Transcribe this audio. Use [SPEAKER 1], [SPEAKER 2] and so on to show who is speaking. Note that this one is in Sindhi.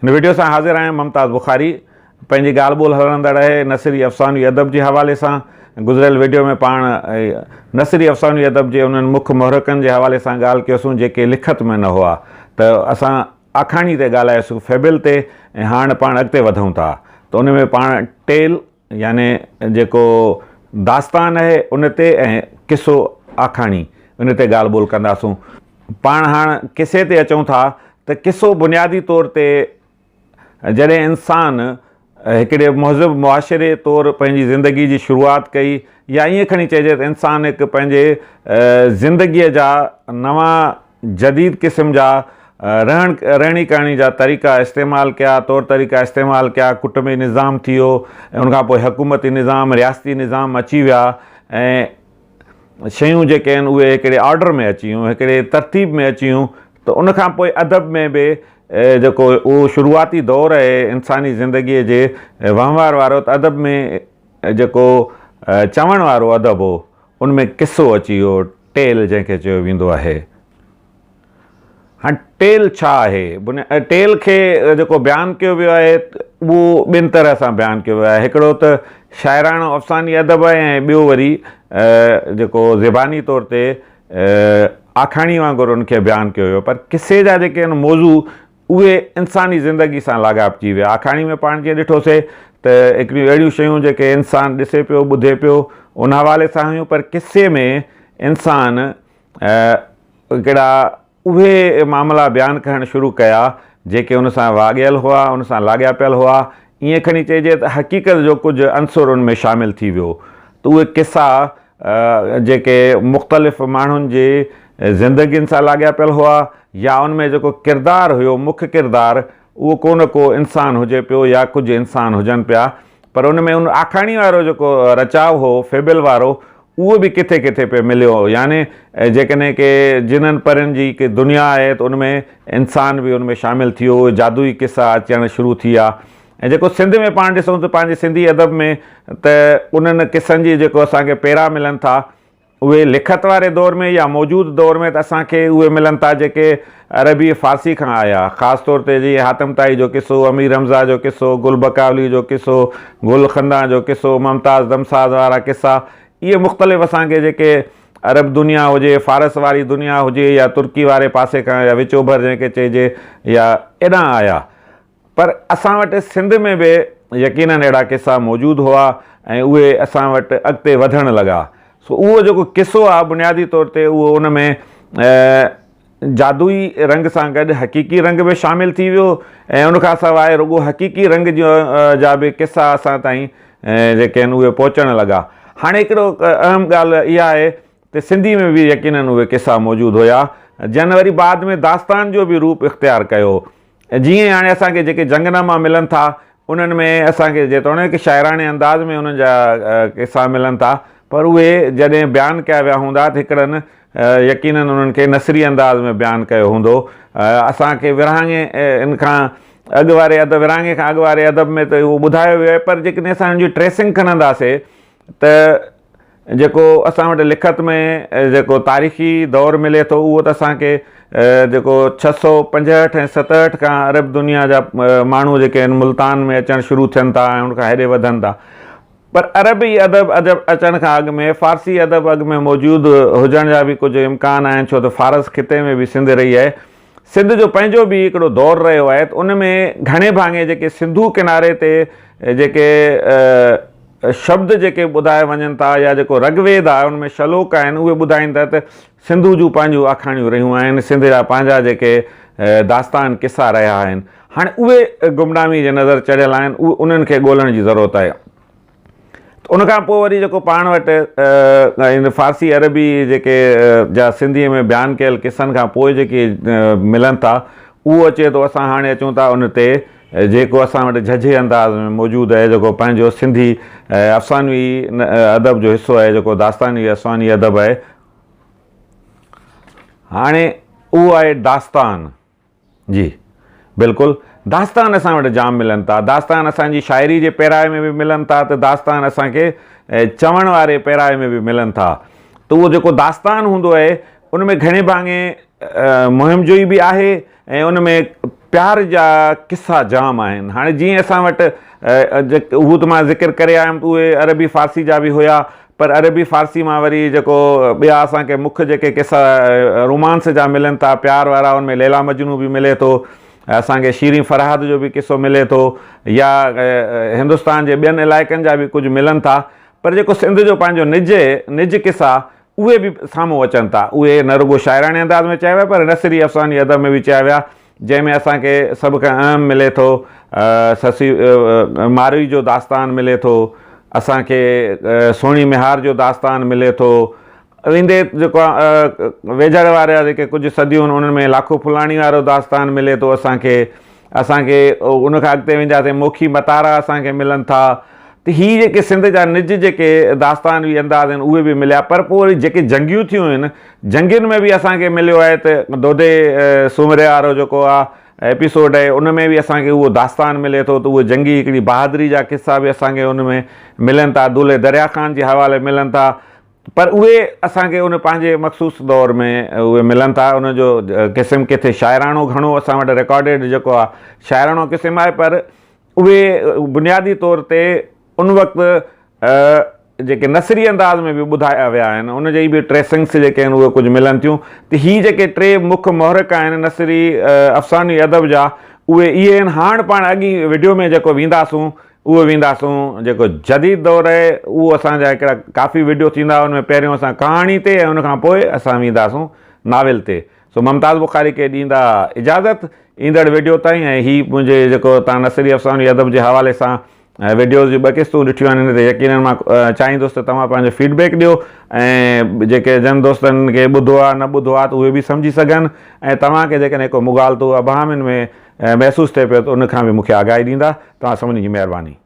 [SPEAKER 1] هن وڊيو سان حاضر آهيان ممتاز بخاري پنهنجي ڳالهه ٻولهه هلندڙ آهي نثري افسانوي ادب جي حوالي سان گذريل وڊيو ۾ پاڻ نثري افسانوي ادب جي انهن مک محرڪن جي حوالي سان ڳالهه ڪيوسون جيڪي لکت ۾ نه هئا ته اسان آکاڻي تي ڳالهايوسون فيبل تي ۽ هاڻ پاڻ اڳتي وڌون ٿا ته ان ۾ پاڻ ٽيل يعني جيڪو داستان آهي ان تي ۽ قصو آکاڻي ان تي ڳالهه ٻولهه ڪنداسون. پاڻ هاڻ قصي تي اچون ٿا ته قصو بنيادي طور تي جڏهن انسان هڪڙي مهذب معاشري طور پنهنجي زندگي جي شروعات ڪئي يا ائين کڻي چئجي ته انسان هڪ پنهنجي زندگيء جا نوان جديد قسم جا رهڻ رهڻي ڪهڻي جا طريقا استعمال ڪيا طور طريقا استعمال ڪيا ڪٽنبي نظام ٿي ويو ۽ ان کان پوء حڪومتي نظام رياستي نظام اچي ويا ۽ شيون جيڪي آهن اهي هڪڙي آرڊر ۾ اچي ويون هڪڙي ترتيب ۾ اچي ويون ته ان کان پوء ادب ۾ به جيڪو اهو شروعاتي دور آهي انساني زندگيء جي وهنوار وارو ته ادب ۾ جيڪو چوڻ وارو ادب هو ان ۾ قصو اچي ويو ٽيل جنهن کي چيو ويندو آهي. هاڻ ٽيل ڇا آهي؟ ٽيل کي جيڪو بيان ڪيو ويو آهي اهو ٻن طرح سان بيان ڪيو ويو آهي. هڪڙو ته شاعراڻو افساني ادب آهي ۽ ٻيو وري جيڪو زباني طور تي آکاڻي وانگر ان کي بيان ڪيو ويو پر قصي جا جيڪي آهن موضوع اهي انساني زندگي سان لاڳاپجي ويا. آکاڻي ۾ پاڻ جيئن ڏٺوسي ته هڪڙيون اهڙيون شيون جيڪي انسان ڏسي پيو ٻڌي پيو ان حوالي سان هيون پر قصي ۾ انسان ڪهڙا اهي معاملا بيان ڪرڻ شروع ڪيا جيڪي ان سان واڳيل هئا، ان سان لاڳاپيل هئا. ائين کڻي چئجي ته حقيقت جو ڪجهه عنصر ان ۾ شامل ٿي ويو ته اهي قصا جيڪي مختلف ماڻهن جي زندگين سان لاڳاپيل هئا يا ان ۾ جيڪو ڪردار هيو مک ڪردار اهو ڪو نه ڪو انسان هجي پيو يا ڪجهه انسان هجن پيا پر ان ۾ ان آکاڻي وارو جيڪو رچاء هو فيبل وارو اهو به ڪٿي ڪٿي پئي مليو يعني جيڪڏهن ڪي جنن پرين جي ڪي دنيا آهي ته ان ۾ انسان به ان ۾ شامل ٿي ويو جادوئي قصا اچڻ شروع ٿي ويا ۽ جيڪو سنڌ ۾ پاڻ ڏسون ته پنهنجي سنڌي ادب ۾ ته انهن قصن جي جيڪو اسان کي پيرا ملن ٿا اهي لکت واري دور ۾ يا موجود دور ۾ ته اسان کي اهي ملن ٿا جيڪي عربي فارسي کان آيا خاص طور تي جيئن حاتم طائي جو قصو، امير حمزه جو قصو، گل بڪاولي جو قصو، گل خندان جو قصو، ممتاز دمساز وارا قصا اهي مختلف اسان کي جيڪي عرب دنيا هجي، فارس واري دنيا هجي يا ترڪي واري پاسي کان يا وچ اوڀر جنهن کي چئجي يا ايڏانهن آيا. پر اسان وٽ سنڌ ۾ به يقينن اهڙا قصا موجود هئا ۽ اهي اسان وٽ اڳتي وڌڻ لڳا. سو اهو جيڪو قصو آهي بنيادي طور تي اهو ان ۾ جادوئي رنگ سان گڏ حقيقي رنگ به شامل ٿي ويو ۽ ان کان سواء رڳو حقيقي رنگ جا به قصا اسان تائين جيڪي آهن اهي پهچڻ لڳا. هاڻي هڪڙو اهم ڳالهه اها آهي ته سنڌي ۾ به يقينن اهي قصا موجود هيا جن وري بعد ۾ داستان جو به روپ اختيار ڪيو. جيئن هاڻي اسان کي جيڪي جنگناما ملن ٿا انهن ۾ اسان کي جيتوڻيڪ شاعراڻي انداز ۾ انهن جا قصا ملن ٿا پر اهي جڏهن بيان ڪيا ويا هوندا ته هڪڙن يقينن انهن کي نثري انداز ۾ بيان ڪيو هوندو. اسان کي ورهاڱي ان کان اڳ واري ادب ورهاڱي کان اڳ واري ادب ۾ ته اهو ٻڌايو ويو آهي پر جيڪڏهن اسان ان جي ٽريسنگ کڻنداسي ته جيڪو اسان وٽ لکت ۾ جيڪو تاريخي دور ملي ٿو اهو ته اسان کي جيڪو 665 ۽ 67 کان عرب دنيا جا ماڻهو جيڪي آهن ملتان ۾ اچڻ شروع ٿين ٿا ۽ ان کان هيڏي وڌن ٿا پر عربي ادب ادب اچڻ کان اڳ ۾ فارسي ادب اڳ ۾ موجود هجڻ جا به ڪجهه امڪان آهن ڇو ته فارس خطي ۾ به سنڌ رهي آهي سنڌ جو پنهنجو به هڪڙو دور رهيو آهي ته ان ۾ گهڻي ڀاڱي جيڪي سنڌو ڪناري تي جيڪي شبد جيڪي ٻڌايا وڃن ٿا يا جيڪو رگ ويد آهي ان ۾ شلوڪ آهن اهي ٻڌائين ٿا ته سنڌو جون پنهنجون آکاڻيون رهيون آهن سنڌ جا پنهنجا جيڪي داستان قصا رهيا آهن هاڻي اهي گمنامي جي نظر چڙهيل آهن اهي انهن کي ڳولڻ جي ضرورت آهي ته ان کان پوء وري جيڪو پاڻ وٽ ان فارسي عربي جيڪي جا سنڌي ۾ بيان ڪيل قصن کان پوء جيڪي ملن ٿا اهو اچي ٿو اسان هاڻي اچون ٿا ان تي جيڪو اسان وٽ جهجهي انداز ۾ موجود آهي جيڪو پنهنجو سنڌي افسانوي ادب جو حصو آهي جيڪو داستاني افسانوي ادب آهي هاڻي اهو آهي داستان جي بلڪل داستان اسان وٽ جام ملن ٿا داستان اسان جي شاعري جي پيرائي ۾ به ملن ٿا ته داستان اسان کي چوڻ واري پيرائي ۾ به ملن ٿا ته اهو جيڪو داستان هوندو آهي ان ۾ گهڻي ڀاڱي مهم جوئي به آهي ۽ ان ۾ پيار جا قصا جام آهن. هاڻي جيئن اسان وٽ هو ته مان ذڪر ڪري آيم ته اهي عربي فارسي جا به هيا پر عربي فارسي مان وري جيڪو ٻيا اسان کي مک جيڪي قصا رومانس جا ملن ٿا پيار وارا ان ۾ ليلا مجنون به ملي ٿو اسان کي شيرين فرهاد جو به قصو ملي ٿو يا هندستان جي ٻين علائقن جا به ڪجهه ملن ٿا پر جيڪو سنڌ جو پنهنجو نج نج قصا اهي به سامهون اچن ٿا. اهي نه رڳو شاعراڻي انداز ۾ چيا ويا پر نثري افسانوي ادب ۾ به چيا ويا، جنهن ۾ اسان کي سڀ کان اهم ملي ٿو سسئي ماروي جو داستان ملي ٿو، اسان کي سهڻي ميهار جو داستان ملي ٿو. ويندي جيڪو ويجهڙ وارا جيڪي ڪجهه صديون آهن انهن ۾ لاکو ڦلاڻي وارو داستان ملي ٿو اسان کي. اسان کي ان کان اڳتي وينداسين موکي متارا اسان کي ملن ٿا ته هي جيڪي سنڌ جا نج جيڪي داستانوي انداز آهن اهي به مليا پر پوء وري جيڪي جنگيون ٿيون آهن جنگين ۾ به اسان کي مليو آهي ته دودي سومري وارو جيڪو آهي ايپيسوڊ آهي ان ۾ به اسان کي اهو داستان ملي ٿو ته اهو جنگي هڪڙي بهادري جا قصا به اسان کي ان ۾ ملن ٿا دولهه دريا خان جي حوالي ملن ٿا پر اهي اسان کي ان پنهنجي مخصوص دور ۾ اهي ملن ٿا ان جو قسم ڪٿي شاعراڻو گهڻو اسان وٽ رڪارڊيڊ جيڪو آهي شاعراڻو قسم آهي پر اهي بنيادي طور تي ان وقت جيڪي نثري انداز ۾ به ٻڌايا ويا آهن ان جي به ٽريسنگس جيڪي آهن اهي ڪجهه ملن ٿيون ته هي جيڪي ٽي مک محرڪ آهن نثري افسانوي ادب جا اهي اهي آهن هاڻ پاڻ اڳي وڊيو ۾ جيڪو وينداسون اهو وينداسون جيڪو جديد دور آهي اهو اسان جا هڪڙا ڪافي وڊيو ٿيندا ان ۾ پهريون اسان ڪهاڻي تي ۽ ان کان پوء اسان وينداسون ناول تي سو ممتاز بخاري کي ڏيندا اجازت ايندڙ وڊيو تائين ۽ هي منهنجي جيڪو تان نثري افسانوي ادب جي حوالي سان وڊيوز جون ٻه قسطون ڏٺيون آهن ان تي يقينن مان چاهيندس ته توهان پنهنجو فيڊ بيڪ ڏيو ۽ جيڪي جن دوستن کي ٻڌو آهي نه ٻڌو آهي ته اهي به سمجهي سگهن ۽ توهان کي جيڪڏهن ڪو مغالطو ابهامن ۾ محسوس ٿئي پيو ته ان کان به مون کي آگاهي ڏيندا. توهان سڀني جي مهرباني.